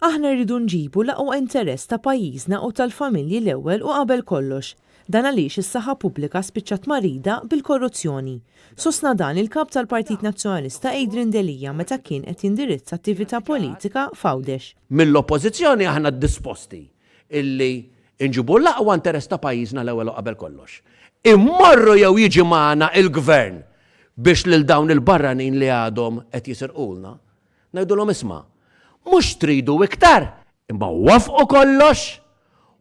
Aħna rridu nġibu l-aqwa interess ta' pajjiżna u tal-familji l-ewwel u qabel kollox. Dan għaliex is-saħħa pubblika spiċċat marida bil-korruzzjoni. Sostna dan il-Kap tal-Partit Nazzjonalista Adrian Delia meta kien qed jindirizza attività politika f'Għawdex. Mill-Oppożizzjoni aħna disposti illi nġibu l-aqwa interess ta' pajjiżna l-ewwel u qabel kollox. Immorru jew jiġi magħna il-Gvern biex lil dawn il-barranin li għadhom qed jisirqulna, Ngħidulhom isma', mhux tridu iktar, imma waffqu kollox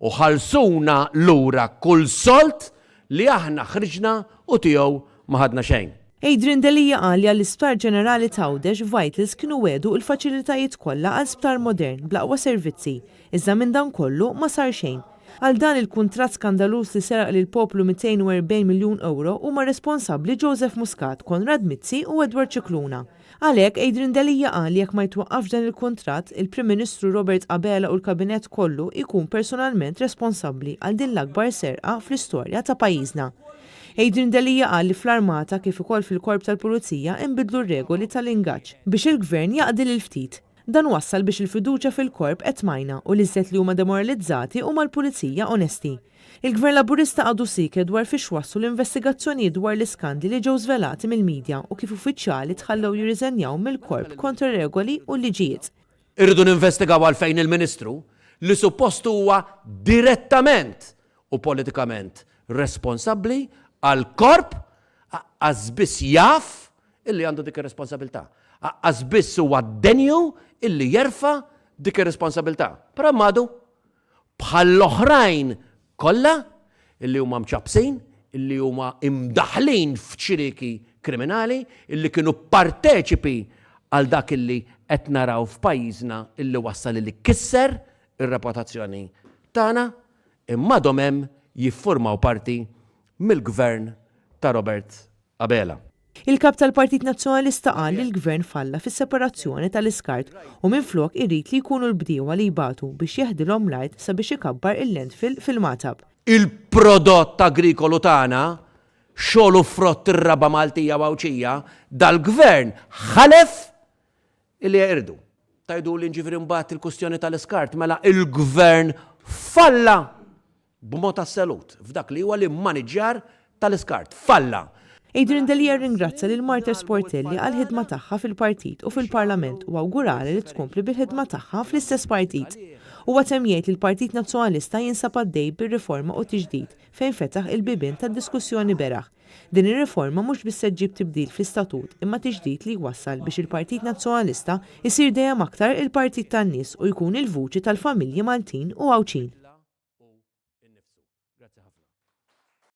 u ħallsuna lura kull sold li aħna ħriġna u tiegħu ma ħadna xejn. Adrian Delia qal li għall-Isptar Ġenerali t'Għawdex, Vitals kienu wegħdu l-faċilitajiet kollha għal sptar modern bl-aqwa servizzi, iżda minn dan kollu ma sar xejn. Għal dan il-kuntratt skandaluż li seraq lill-poplu 240 miljun ewro huma responsabbli Joseph Muscat, Konrad Mizzi u Edward Scicluna. Għalhekk, Adrian Delia qal li jekk ma jitwaqqafx dan il-kuntratt, il-Prim Ministru Robert Abela u l-Kabinett kollu jkun personalment responsabbli għal din l-akbar serqa fl-istorja ta' pajjiżna. Adrian Delia qal li fl-Armata kif ukoll fil-Korp tal-Pulizija inbidlu r-regoli tal-ingaġġ biex il-Gvern jaqdi lill-ftit. Dan wassal biex il-fiduċja fil-Korp qed tmajna u l-iżjed li huma demoralizzati huma l-Pulizija onesti. Il-Gvern Laburista għadu sieket dwar fiex wasslu l-investigazzjonijiet dwar l-iskandli li ġew żvelati mill-media u kif uffiċjali tħallew jirriżenjaw mill-Korp kontra regoli u l-liġijiet. Irridu ninvestigaw għalfejn il-Ministru, li suppost huwa direttament u politikament responsabbli għall-Korp, aqqas biss jaf illi għandu dik ir-responsabilità. Aqqas biss huwa denju illi jerfa' dik ir-responsabilità. Però hemm għadu, bħall-oħrajn kollha illi huma mċappsin, illi huma imdaħħlin f'ċrieki kriminali, illi kienu parteċipi għal dak illi qed naraw f'pajjiżna illi wassal illi kisser ir-reputazzjoni tagħna, imma għadhom hemm jiffurmaw parti mill-Gvern ta' Robert Abela. Il-Kap tal-Partit Nazzjonalista qal li l-Gvern falla fis-separazzjoni tal-iskart u minflok irid li jkunu l-bdiewa li jbatu biex jeħdilhom l-art sabiex ikabbar il-landfill fil-Magħtab. Il-prodott agrikolu tagħna, xogħol u frott ir-raba' Maltija u Għawdxija, dal-Gvern ħalef illi jeqirdu. Tgħiduli ġifieri mbagħad il-kwistjoni tal-iskart, mela il-Gvern falla! b'mod assolut, f'dak li huwa l-immaniġġjar tal-iskart. Falla! Adrian Delia rringrazzja lil Marthese Sportelli għall-ħidma tagħha fil-partit u fil-Parlament u awguralha li tkompli bil-ħidma tagħha fl-istess partit. Huwa temm jgħid li l-Partit Nazzjonalista jinsab għaddej bir-riforma u tiġdid fejn fetaħ il-bibien tad-diskussjoni beraħ. Din ir-riforma mhux biss se ġġib tibdil fl-istatut imma tiġdid li jwassal biex il-Partit Nazzjonalista jsir dejjem aktar il-partit tan-nies u jkun il-vuċi tal-familji Maltin u Għawdxin. hu nnifsu. Grazzi ħafna.